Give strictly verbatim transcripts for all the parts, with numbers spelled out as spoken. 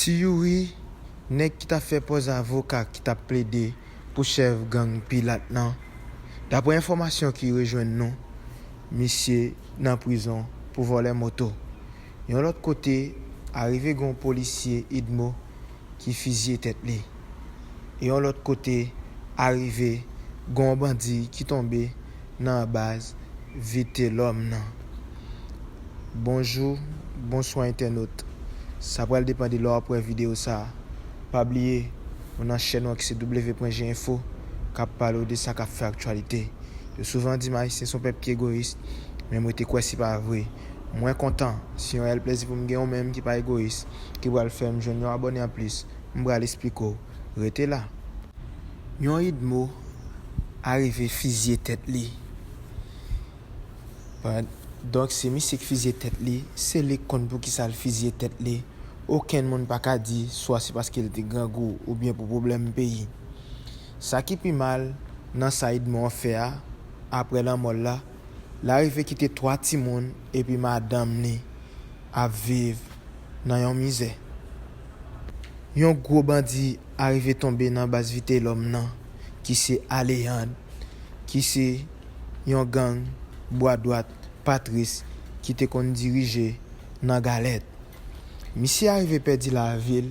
Ti Youri, nèg ki t ap fè pòz avoka ki t ap plede pou chèf gang Pilat lan, daprè enfòmasyon ki rejwenn nou, misye nan prizon pou vòlè moto. Yon lòt kote, arive gen yon polisye Idmo ki fizye tèt li. E yon lòt kote, arive gen yon bandi ki tonbe nan baz Vitelòm nan. Bonjou, bonswa entènot. Sa pral depann de lè w ap wè videyo sa a. Pa bliye, nou nan chèn nou an ki se W pwen G Info, k ap pale w de sa k ap fè aktyalite. Yo souvan di m Ayisyen se yon pèp ki egoyis, men mwen te kwè se pa vre. Mwen kontan, se yon reyèl plezi pou m gen yon menm ki pa egoyis, ki pral fè m jwenn yon abòne anplis. M pral esplike w. Rete la. Yon Idmo arive fizye tèt li. Donk, se misye k fizye tèt li, se li k konn poukisa l fizye tèt li. Okenn moun pa ka di swa se paske l te grangou oubyen pou pwoblèm peyi. Sa ki pi mal nan sa Idmo an fè a, apre lanmò l la, l arive kite twa timoun epi madanm li ap viv nan yon mizè. Yon gwo bandi arive tonbe nan baz Vitelòm nan, ki se Aleyand, ki se yon gang bwa dwat Patris ki te konn dirije nan Galèt. Misye arive pèdi lavi l.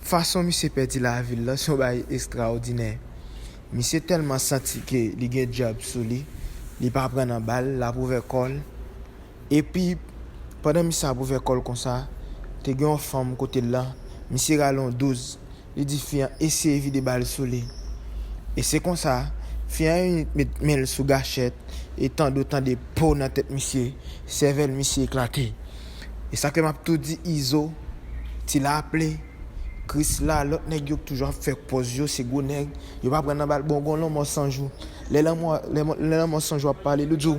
Fason misye pèdi lavi l lan, se yon bagay ekstraòdinè. Misye tèlman santi ke li gen dyab sou li, li pa pran nan bal, l ap ouvè kò l. Epi, pandan misye ap ouvè kò l konsa, te gen yon fanm kote l lan, misye rale yon douz, li di fi an eseye vide bal sou li. E se konsa, fi an met men l sou gachèt, e tande w tande po nan tèt misye, sèvèl misye eklate. E sa k fè m ap tou di Izo, Ti Laple, Krisla, lòt nèg yo k toujou ap fè pòz yo, se gwo nèg, yo pa pran nan bal. Bon, gon Lanmò San Jou. Lè Lanmò, lè mo- lè Lanmò San Jou ap pale, li di w,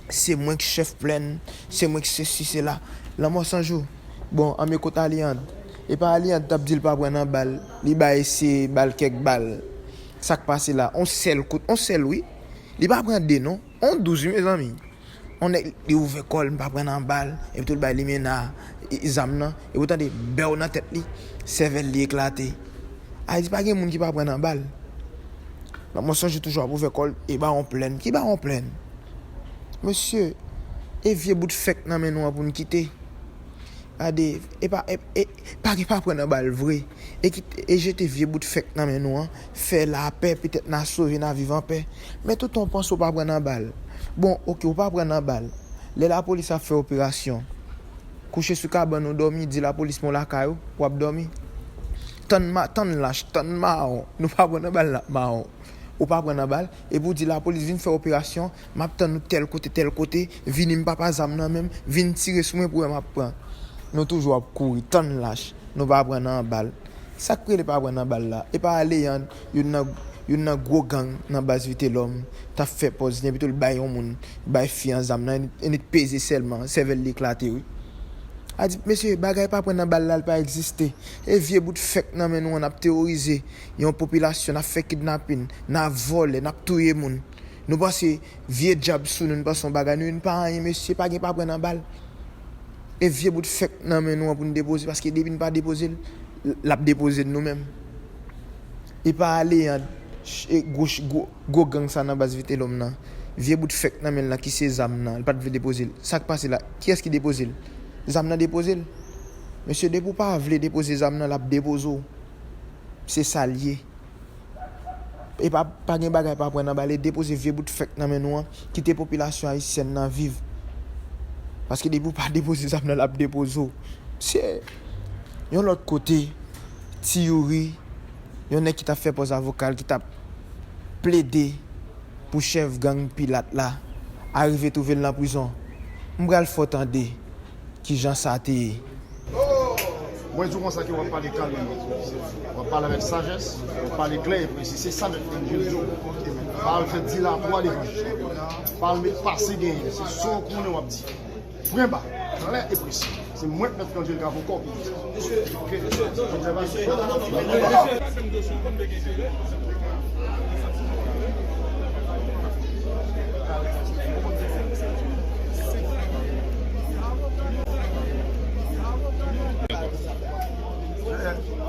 se mwen k chèf plèn, se mwen k sesi, sela. Lanmò San Jou. Bon, anmye kot Aliyand. E pa Aliyand t ap di l pa pran nan bal, li bay eseye ba l kèk bal. Sa k pase la? On sèl kout, on sèl wi. Li pa pran de non. On douz wi, mezanmi. On nèg li ouvè kò l, m pa pran nan bal, epi tou l bay limena, e, zam nan, epi w tande bèw nan tèt li, sèvèl li eklate. A di pa gen moun ki pa pran nan bal. Lanmò San Jou toujou ap ouvè kò l, e bawon plèn. Ki bawon plèn? Mesye, e vye bout fèk nan men nou an pou n kite. Gade, e pa, e, e, pa gen pa pran nan bal vre. E kit-, e jete vye bout fèk nan men nou an, fè lapè, petèt n a sove, n a viv anpè. Men toutan w panse w pa pran nan bal. Bon, oke, w pa pran nan bal. Lè lapolis ap fè operasyon, kouche sou kabann ou dòmi, di lapolis men w lakay ou, w ap dòmi. Tann ma-, tann lach, tann mawon. Nou pa pran nan bal, n ap mawon. Ou pa pran nan bal, epi w di lapolis vin fè operasyon, m ap tann nou tèl kote, tèl kote, vini m pa pa zam nan men m, vin tire sou mwen pou wè m ap pran. Nou toujou ap kouri, tann lach, nou pa pran nan bal. Sa k rele pa pran nan bal la? E pa Aleyand, youn nan, youn nan gwo gang nan baz Vitelòm, t ap fè pòz li, epi tou l bay yon moun, bay fi an zam nan, e nèk peze sèlman, sèvèl li eklate wi. A di, mesye, bagay pa pran nan bal la, l pa egziste. E vye bout fèk nan men nou an, n ap teworize yon popilasyon, n ap fè kidnapin, n ap vòlè, n ap touye moun. Nou panse vye dyab sou nou, nou panse yon bagay, nou, nou pa anyen, mesye, pa gen pa pran nan bal. E vye bout fèk nan men nou an pou n depoze, paske depi n pa depoze l, l ap depoze n nou menm. E pa ale an, e gwo, gwo, gwo gang sa nan baz Vitelòm nan. Vye bout fèk nan men l lan ki se zam nan, li pa t vle depoze l. Sa k pase la? Kiyès ki depoze l? Zam nan depoze l. Mesye, depi w pa vle depoze zam nan, l ap depoze w. Se sa l ye. E pa, pa gen bagay pa pran nan bal, e depoze vye bout fèk nan men nou an, kite popilasyon ayisyèn nan viv. Paske depi w pa depoze zam nan, l ap depoze w. Se yon lòt kote, Ti Youri, yon nèg ki t ap fè pòz avoka l, ki t ap plede pou chèf gang Pilat la, arive twouve l nan prizon. M pral fè w tande kijan sa te ye. Mwen di w konsa ke w ap pale kalmeman. W ap pale avèk sajès, w ap pale klè e presi. Se sa mèt Angel di w. Pa al fè dilapwa devan jij. Pa al met pase genyen. Se sa w konnen w ap di. Pwen ba, klè e presi. Se mwen k mèt Angel Gavokò ki di sa.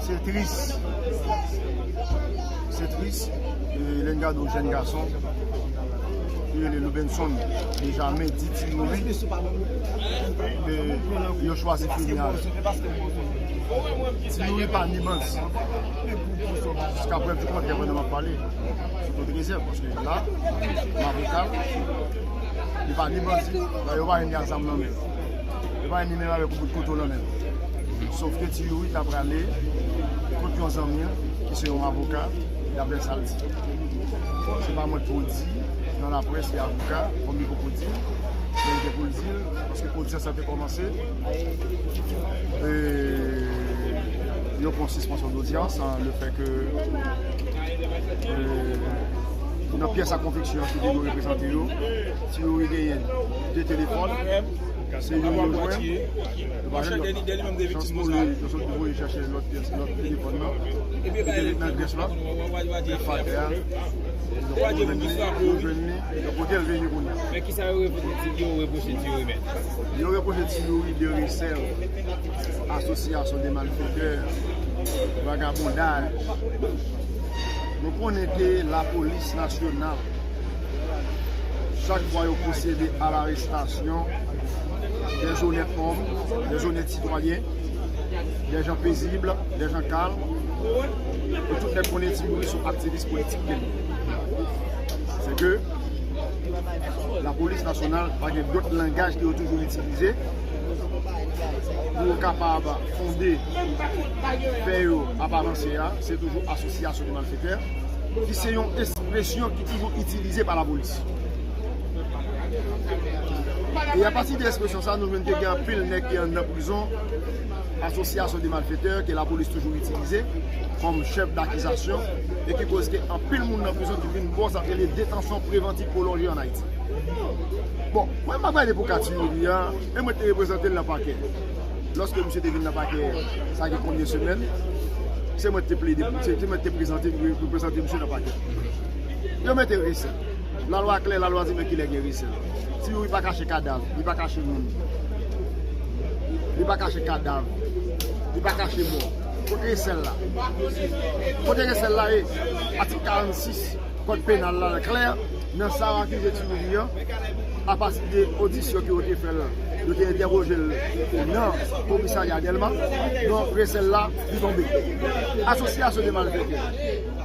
Se tris. Se tris. E lè n gade yon jèn gason ki rele Loubenson Benjamin di Ti Youri ke yo chwazi fini avè l. Ti Youri pa ni bandi. Jiska prèv di kontrè, pandan m ap pale, sou tout rezèv, paske la, m avoka l, li pa ni bandi, yo pa jwenn ni ak zam nan men l. Yo pa jwenn ni menm avèk yon bout kouto nan men l. Sòf ke Ti Youri ta prale kont yon zanmi l, ki se yon avoka, daprè sa l di. Se pa mwen k pou di nan laprès, se avoka, kòm li poko di l, men li gen pou l di l, paske odyans la te kòmanse. E, yo pran sispansyon dodyans, an, le fè ke, e, nan pyès a konviksyon ki te dwe reprezante yo, Ti Youri genyen de telefòn, se youn yo jwenn, yo pa jwenn lòt. Chans pou li, yo sot voye chèche lòt pyès, lòt telefòn nan, ki te ret nan Grèch la, ret atè a. Yo jwenn li, yo jwenn li, yo kote l vini kounye a. Men kisa yo repwoche Ti Youri, yo repwoche Ti Youri menm? Yo repwoche Ti Youri de resèl, asosyasyon de malfetè, vagabondaj. Nou konnen ke lapolis nasyonal, chak fwa yo pwosede a larestasyon dè zonèt òm, dè zonèt sitwayen, dè jan pezib, dè jan kalm, e tout nèg konnen Ti Youri se yon aktivis politik ke li ye. Se ke lapolis nasyonal pa gen dòt langaj ke yo toujou itilize pou yo kapab fonde fè yo ap avanse a, se toujou asosyasyon de malfetè, ki se yon ekspresyon ki toujou itilize pa lapolis. E apati de ekspresyon sa, nou jwenn ke gen anpil nèg ki anndan prizon, asosyasyon de malfetè, ke lapolis toujou itilize kòm chèf dakizasyon, e ki koz ke anpil moun nan prizon ki vin bò sa k rele detansyon prevantif pwolonje ann Ayiti. Bon, mwen m ap gade pou ka Ti Youri a, e mwen te reprezante l nan pakè. Lòske misye te vin nan pakè, sa gen konbyen semèn, se mwen ki te plede, se, se mwen ki te prezante, reprezante misye nan pakè. Yo mete resèl. Lalwa klè, lalwa di men kilè gen resèl. Ti Youri pa kache kadav, li pa kache moun. Li pa kache kadav, li pa kache mò. Kote resèl la? Kote resèl la ye? Atik karannsis. Kòd penal la klè nan sa yo akize Ti Youri an, apati de odisyon ke yo te fè l, yo te entèwoje l nan komisarya Dèlma, donk resèl la, li tonbe. Asosyasyon de malfetè.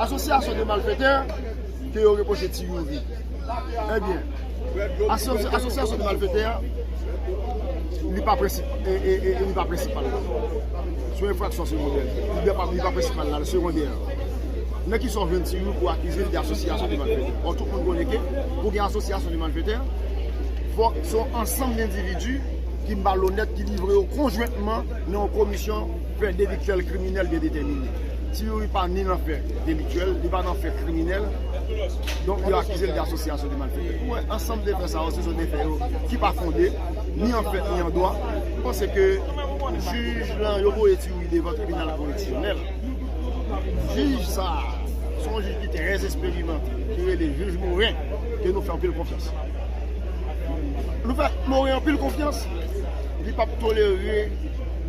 Asosyasyon de malfetè ke yo repwoche Ti Youri. Ebyen, aso-, asosyasyon de malfetè, li pa prensip-, e, e, e, li pa prensipal la. Se yon enfraksyon segondè. Li pa, li pa prensipal la, segondè. Nan kisa w jwenn Ti Youri pou akize l de asosyasyon de malfetè? Ò, tout moun konnen ke pou gen asosyasyon de malfetè, fòk se yon ansanm endividi ki malonèt, ki livre yo konjwentman nan yon komisyon fè delityèl, kriminèl byen detèmine. Ti Youri pa ni nan fè delityèl, li pa nan fè kriminèl. Donk, yo akize l de asosyasyon de malfetè. Pou mwen, ansanm de fè sa yo, se sou de fè yo ki pa fonde, ni an fèt, ni an dwa. M panse ke jij lan, yo voye Ti Youri devan tribinal koreksyonèl. Jij sa a, se yon jij ki trè esperimante, ki rele jij Morin, ke nou fè anpil konfyans. Nou fè Morin anpil konfyans, li p ap tolere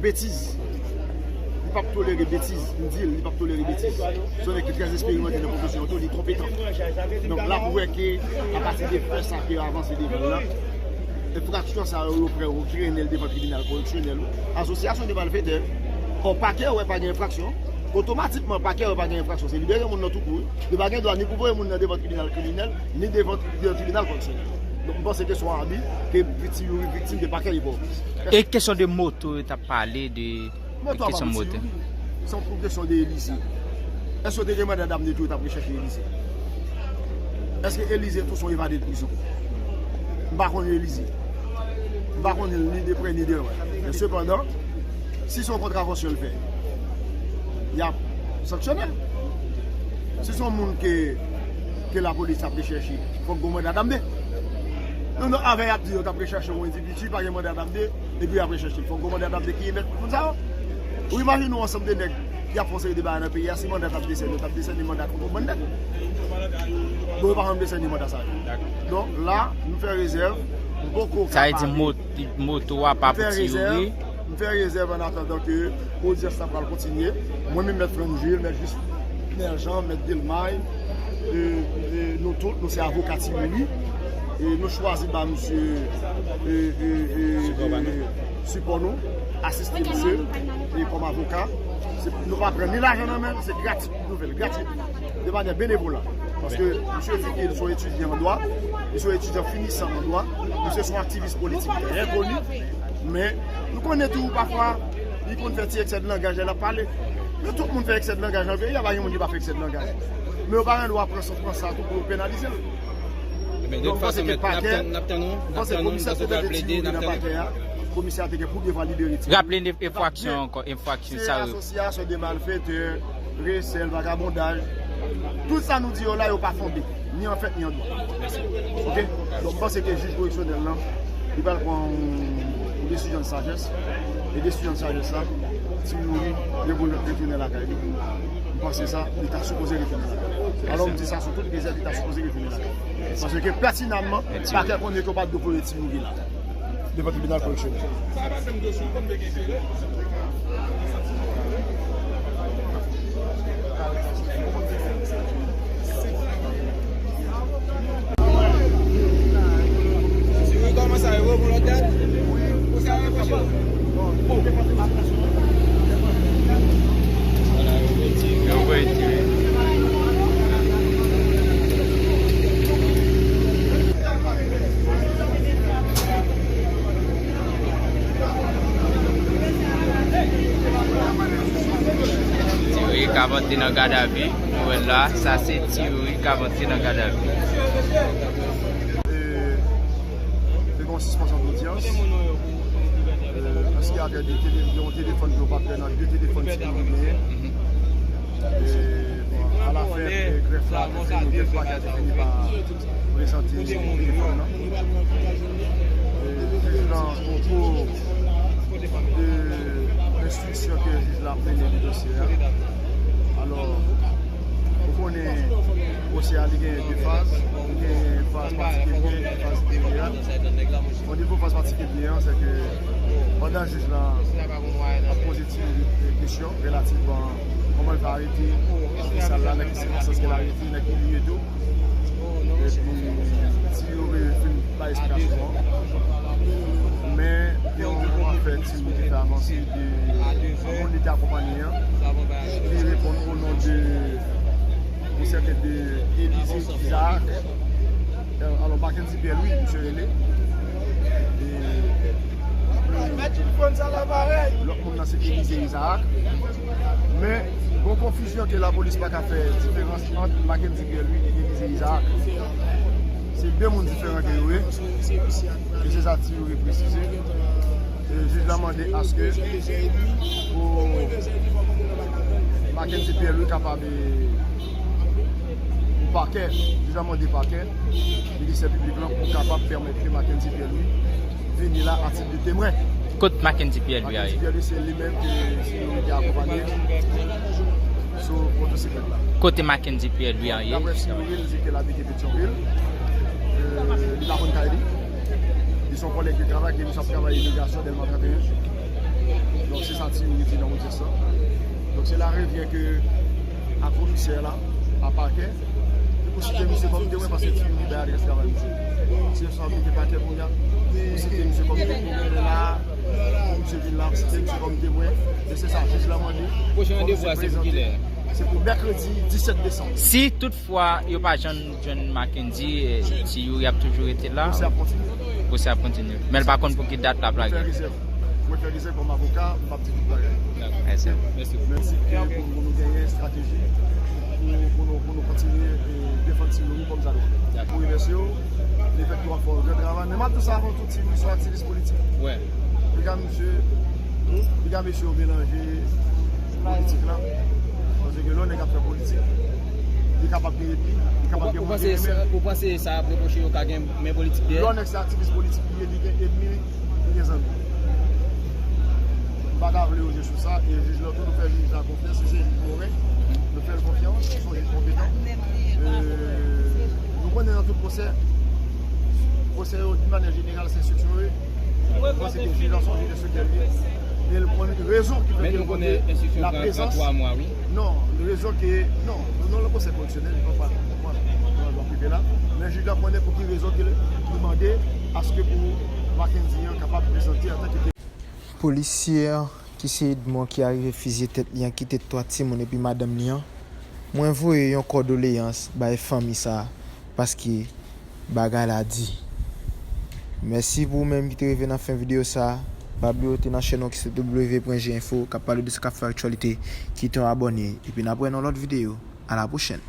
betiz. Li p ap tolere betiz, m di l, li p ap tolere betiz. Se yon nèg ki trè esperimante nan pwofesyon an tou, li konpetan. Donk la, pou wè ke, apati de fè sa ke yo avanse devan l lan, enfraksyon sa yo, yo prè yo trennen l devan tribinal koreksyonèl. Asosyasyon de malfetè, ò, pakè wè pa gen enfraksyon, otomatikman pakè wè pa gen enfraksyon, se libere moun nan toukou, wi. Yo pa gen dwa ni pou voye moun nan devan tribinal kriminèl, ni devan, devan tribinal koreksyonèl. Donk, m panse ke se yon abi ke Ti Youri viktim de pakè de Pòtoprens. E kesyon de moto, yo t ap pale de Moto a pa kesyon pou Ti moto. Youri. Se yon kesyon de Elize. Èske w te gen manda damne tou, yo t ap rechèche Elize? Èske Elize tou se yon evade de prizon? M pa konnen Elize. M pa konnen l ni de prè ni de lwen. Men sepandan, si se yon kontravansyon l fè, y ap sanksyone l. Si se yon moun ke, ke lapolis ap rechèche, fòk gen manda damne. Non, non, avè y ap di yo t ap rechèche yon endividi, pa gen manda damne, epi y ap rechèche l. Fòk gen manda damne ki remèt moun sa yo. Ou imajine w ansanm de nèg ki ap fè yon seri de bagay nan peyi a, si manda t ap desène, yo t ap desène manda kont yon bann nèg. Bon, yo pa janm desène manda sa yo. Donk, la, nou fè rezèv, nou poko kapab. Sa vle di mo-, moto a pa pou Ti Youri. M fè rezèv an atandan ke odyans la pral kontinye. Mwen menm, Mèt Franjil, Mèt Jis Nèljan, Mèt Delmay, e, e, nou tout, nou se avoka Ti Youri. E nou chwazi ba misye, e, e, e, e, sipò nou, asiste misye, e kòm avoka. Se, nou pa pran ni lajan nan men l, se gratis. Nouvèl, gratis, de manyè benevola. Paske misye di ke li se yon etidyan an dwa, li se yon etidyan finisan an dwa, misye se yon aktivis politik trè koni, men nou konnen tou pafwa li konn fè ti eksè de langaj lè l ap pale. Men tout moun fè eksè de langaj nan peyi a, pa gen moun ki pa fè eksè de langaj. Men yo pa gen dwa pran sa, pran sa tou pou yo penalize l. Donk, m panse ke pakè, m panse komisè te dwe plede nan pakè a, komisè a te gen pou devwa libere Ti Youri. Raple n enfraksyon ankò, enfraksyon sa yo. Se asosyasyon de malfetè, resèl, vagabondaj. Tout sa nou di yo la, yo pa fonde, ni an fèt, ni an dwa. Oke? Donk, m panse ke jij koreksyonèl lan, li pral pran yon desizyon de sajès. E desizyon de sajès la, Ti Youri, li pou retounen lakay li. M panse sa, li ta sipoze retounen lakay. Alò, m di sa sou tout rezèv, li ta sipoze retounen lakay. Paske pètinamman, pakè konnen ke yo pa t dwe voye Ti Youri la devan tribinal koreksyonèl. Si wi, kòman sa ye? Wi, pou lòt dat? Pou sa reproche? Yo voye Ti Youri. Ti Youri k ap antre nan gadavi, nou wè l la, sa se Ti Youri k ap antre nan gadavi. E, te gen yon sispansyon dodyans. E, an ce qui a trait de tele-, de yon telefòn ke yo pa t wè nan de telefòn Ti Youri genyen. E, bon, alafen, e, grèf la te fini, grèf pakè a te fini pa prezante telefòn nan. E, jij lan, o kou de enstriksyon ke jij la ap mennen nan dosye a. Alò, ou konnen pwosè a li gen de faz, li gen faz patikilye, faz jeneral. O nivo faz patikilye an, se ke pandan jij lan ap poze Ti Youri kesyon relativman kòman l fè arete, nan ki sal la, nan ki sikonstans ke l arete, nan ki lye tou. Epi, Ti Youri fin bay esplikasyon an. Men, gen yon afè Ti Youri te fè avanse de moun li te akonpanye an, ki reponn o non de yon sèten de Elize Isaac. Alò, Mackendy Pierre Louis, misye rele. E, lòt moun nan se Elize Isaac. Men, gon konfizyon ke lapolis pa ka fè diferans ant Mackendy Pierre Louis e Elize Isaac. Se de moun diferan ke yo ye. E se sa Ti Youri presize. E jij la mande aske pou Mackendy Pierre Louis kapab, e, pou pakè, jij la mande pakè, minisè piblik lan pou kapab pèmèt ke Mackendy Pierre Louis vini la a tit de temwen. Kot Mackendy Pierre Louis a ye? Mackendy Pierre Louis se li menm ke Ti Youri te akonpanye sou motosiklèt la. Kote Mackendy Pierre Louis a ye? Daprè Ti Youri, li di ke l abite Petyonvil. E, li pa konn kay li. Li se yon kòlèg de travay ke misye ap travay imigrasyon Dèlma trannteyen. Donk, se sa Ti Youri di nan odyans lan. Donk, se la revyen ke a komisè la, a pakè, pou site misye kòm temwen, paske Ti Youri bay adrès travay misye. Se sa mete pakè kounye a, pou site misye kòm temwen, men la, pou misye vin la, pou site misye kòm temwen, e se sa jij la mande. Pwochen randevou a se pou kilè? Se pou mèkredi disèt desanm. Si toutfwa yo pa janm jwenn Mackendy, e, Ti Youri ap toujou rete la. Pwosè ap kontinye. Pwosè ap kontinye. Men l pa konn pou ki dat l ap lage. Mwen fè rezèv kòm avoka, m p ap di tout bagay. Dakò. Mèsi. Mèsi. Mèsi ke pou, pou nou genyen estrateji pou, pou nou, pou nou kontinye, e, defann Ti Youri kòm sa dwe. Dakò. Pou remèsye yo, lefètke w ap fè yon gran travay. Men m ap di sa avan tout, Ti Youri se yon aktivis politik. Wi. Piga misye, piga mesye yo melanje politik la. Paske lè yon nèg ap fè politik, li kapab gen enmi, li kapab gen moun ki renmen l. Ou panse sa y ap repwoche yo ka gen men politik dèyè? Lè yon nèg se aktivis politik li ye, li gen enmi, li gen zanmi. M pa ka vle yo jwe sou sa, e jij la tou, nou fè jij la konfyans, se, se jij Moren, nou fè l konfyans, se yon jij konpetan. E, nou konnen nan tout pwosè, pwosè yo, d'une manière générale, se enstriksyon yo ye. Mwen panse ke jij la se yon jij enstriktè li ye. Men l konn rezon ki fè ke l mande la prezans. Non, rezon ke, non, nou nan yon pwosè koreksyonèl, li pa pral, li pa pral, li pa pral prive la. Men jij la konnen pou ki rezon ke li mande aske pou Mackendy an kapab prezante antanke. Polisye an, ki se Edmond, ki arive fizye tèt li an, ki te twa timoun epi madanm li an, mwen voye yon kondoleyans bay fanmi sa, paske bagay la di. Mèsi pou ou menm ki te rive nan fen videyo sa. Pa bliye w te nan chèn nou ki se W W W pwen G Info, k ap pale de sa k ap fè aktyalite. Kite yon abòne, epi n ap wè nan lòt videyo. A la pwochèn.